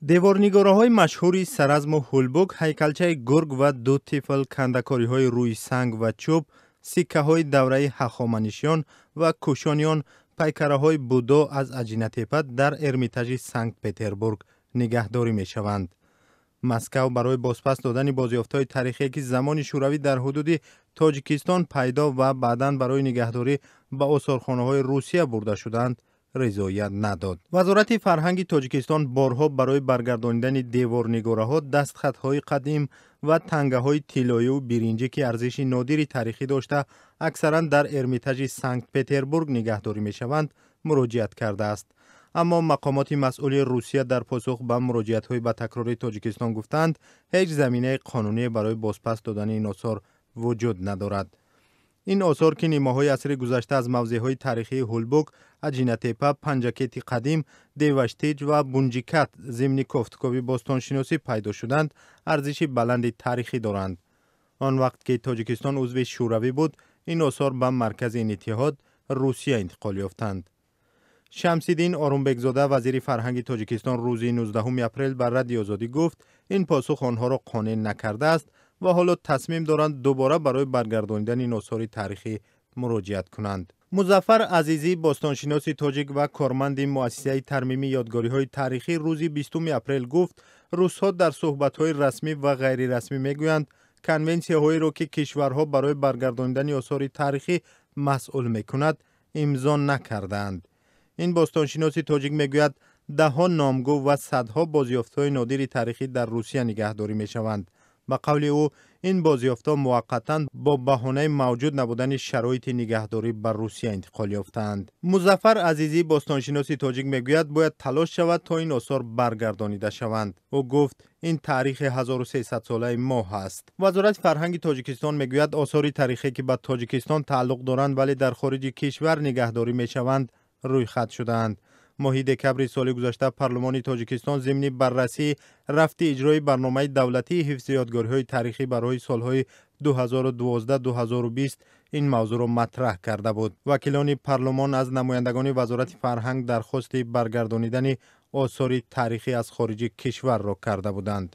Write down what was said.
Деворнигораҳои машҳури Саразму Ҳулбук, ҳайкалчаи гург ва ду тифл, кандакориҳои рӯи санг ва чӯб, сиккаҳои давраи Ҳахоманишиён ва Кушониён, пайкараҳои Буддо аз Аҷинатепа дар Эрмитажи Санкт-Петербург нигаҳдорӣ мешаванд. Москав барои бозпас додани бозёфтҳои таърихие, ки замони Шӯравӣ дар ҳудуди Тоҷикистон пайдо ва баъдан барои нигаҳдорӣ ба осорхонаҳои Русия бурда шуданд, ризоят надод. Вазорати фарҳанги Тоҷикистон борҳо барои баргардонидани деворнигораҳо, дастхатҳои қадим ва тангаҳои тиллоиву биринҷӣ, ки арзиши нодири таърихӣ дошта, аксаран дар Эрмитажи Санкт-Петербург нигаҳдорӣ мешаванд, муроҷиат кардааст. Аммо мақомоти масъули Русия дар посух ба муроҷиатҳои ба такрори Тоҷикистон гуфтаанд, ҳеҷ заминаи қонуние барои бозпас додани ин осор вуҷуд надорад. Ин осор, ки нимаҳои асри гузашта аз мавзеъҳои таърихии Ҳулбук, Аҷинатепа, Панҷакети қадим, Деваштич ва Бунҷикат зимни кофтукови бостоншиносӣ пайдо шуданд, арзиши баланди таърихӣ доранд. Он вақт ки Тоҷикистон узви Шӯравӣ буд, ин осор ба маркази ин иттиҳод, Русия, интиқол ёфтанд. Шамсиддин Орумбекзода, вазири фарҳанги Тоҷикистон, рӯзи 19 апрел ба Радиои Озодӣ гуфт, ин посух онҳоро қонеъ накардааст ва ҳоло тасмим доранд дубора барои баргардонидани ин осори таърихӣ муроҷиат кунанд. Музаффар Азизӣ, бостоншиноси тоҷик ва корманди муассисаи тармими ёдгориҳои таърихӣ, рӯзи 20 апрел гуфт, русҳо дар суҳбатҳои расмӣ ва ғайрирасмӣ мегӯянд, конвенсияҳоеро, ки кишварҳо барои баргардонидани осори таърихӣ масъул мекунад, имзо накардаанд. Ин бостоншиноси тоҷик мегӯяд, даҳҳо номгӯ ва садҳо бозёфтҳои нодири таърихӣ дар Русия нигаҳдорӣ мешаванд. Ба қавли ӯ, ин бозёфтҳо муваққатан бо баҳонаи мавҷуд набудани шароити нигаҳдорӣ ба Русия интиқол ёфтаанд. Музаффар Азизӣ, бостоншиноси тоҷик, мегӯяд, бояд талош шавад, то ин осор баргардонида шаванд. Ӯ гуфт, ин таърихи 1300-солаи мо ҳаст. Вазорати фарҳанги Тоҷикистон мегӯяд, осори таърихе, ки ба Тоҷикистон тааллуқ доранд, вале дар хориҷи кишвар нигаҳдорӣ мешаванд, рӯйхат шудаанд. Моҳи декабри соли гузашта парлумони Тоҷикистон зимни баррасии рафти иҷрои барномаи давлатии ҳифзи ёдгориҳои таърихӣ барои солҳои 2012-2020 ин мавзӯъро матраҳ карда буд. Вакилони парлумон аз намояндагони вазорати фарҳанг дархости баргардонидани осори таърихӣ аз хориҷи кишварро карда буданд.